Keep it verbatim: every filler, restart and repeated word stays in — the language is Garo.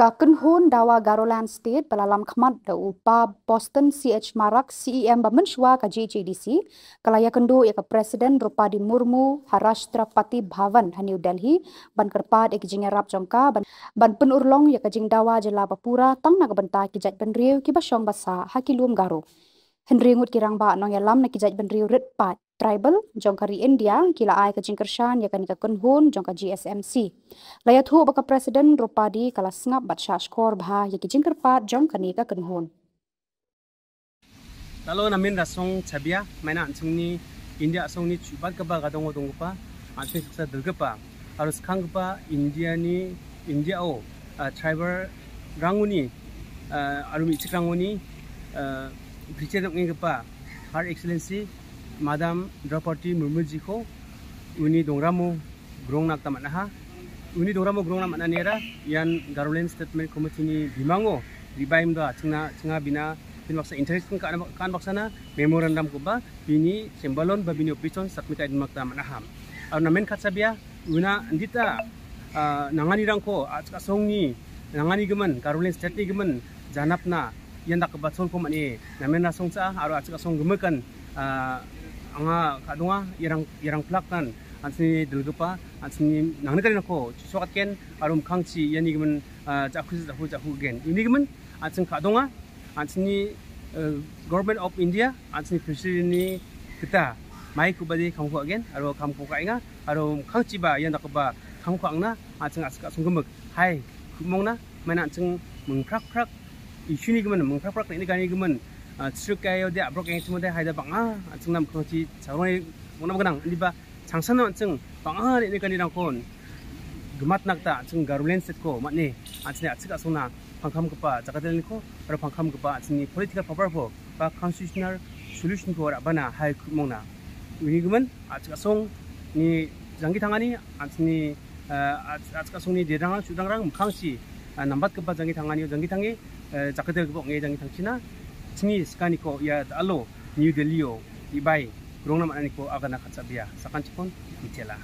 Ka kynhun dawa Garoland State ba la lamkhmat da u Pa Boston C H Marak, C E M ba mynshwa ka G H A D C, ka la iakhynduh ia ka President Droupadi Murmu ha Rashtrapati Bhavan ha New Delhi, ban kyrpad ia ki jingiarap jong ka, ban, ban pynurlong ia ka jingdawa jylla ba pura tang na ka bynta ki jaitbynriew kiba shong ba sah ha ki lum Garo. Hynriew ngut ki rangbah nongïalam na ki jaitbynriew rit paid, tribal, jong ka ri India, ki la ai ka jingkyrshan ia kane ka kynhun jong ka G S M C. La iathuh ba ka President Droupadi ka la sngap bad shah shkor bha ia ki jingkyrpad jong kane ka kynhun. Dalo namen rasong chabia, maina an·chingni India a·songni chu·batgipa gadongo donggipa, an·ching saksa dilgipa aro skanggipa Indiani, Indiao, ah, tribal-rangoni, ah, aro me·chikrangoni, ah, President ong·enggipa Her Excellency Madam Droupadi Murmujiko uni dongramo grongna gita man·aha. Uni dongramo grongna man·aniara ian Garoland Settlement Committee-ni bimango ribaimdo achingna, chinga bina, bini baksa interesting ka-, ka-, baksana memorandum-koba bini chembalon ba bini office-on submit ka·e donna gita man·aha. Aro namen katchabia una indita, ah, nanganirangko a-, a·songni nanganigimin, Garoland State-nigimin janapna ian dakgipa cholko man·e namen rasongcha aro a·chik a·song gimikan, ah, anga ka·donga, iarang, iarang plaknan an·chingni dilgipa, an·chingni nangnikanirangko chu·sokatgen aro mikkangchi ianigimin, ah, ja·kusi ja·ku, ja·kugen. Unigimin an·ching ka·donga, an·chingni, eh, Government of India, an·chingni President-ni gita maikubade kamko ka·gen aro kamko ka·enga aro mikkangchiba ian dakgipa kamko ka·angna an·ching a·sik a·songgimik hai ku·mongna maina an·ching mingprakprak issue-nigimin, mingprakprak neng·nikanigimin, ah, chirikaode, abrok engchimode haida bang·a an·chingna mikkangchi chagrongni ong·naba gnang, indiba changsano an·ching bang·a neng·nikanirangko gimatna gita an·ching Garoland State-ko man·e an·chingni a·chik a·songna pangkamgipa jakkalko aro pangkamgipa an·chingni political power-ko ba constitutional solution-ko ra·bana hai ku·mongna unigimin a·chik a·songni janggi tangani an·chingni, ah, a-, a·chik a·songni derang, su·dangrang mikkangchi, ah, nambatgipa janggi tanganio janggi tange, eh, jakkalgipa ong·e janggi tangchina chingni sikaniko ia dal·o New Delhi-o ibai grongna man·aniko agana katchabia. Sakantikon mitela.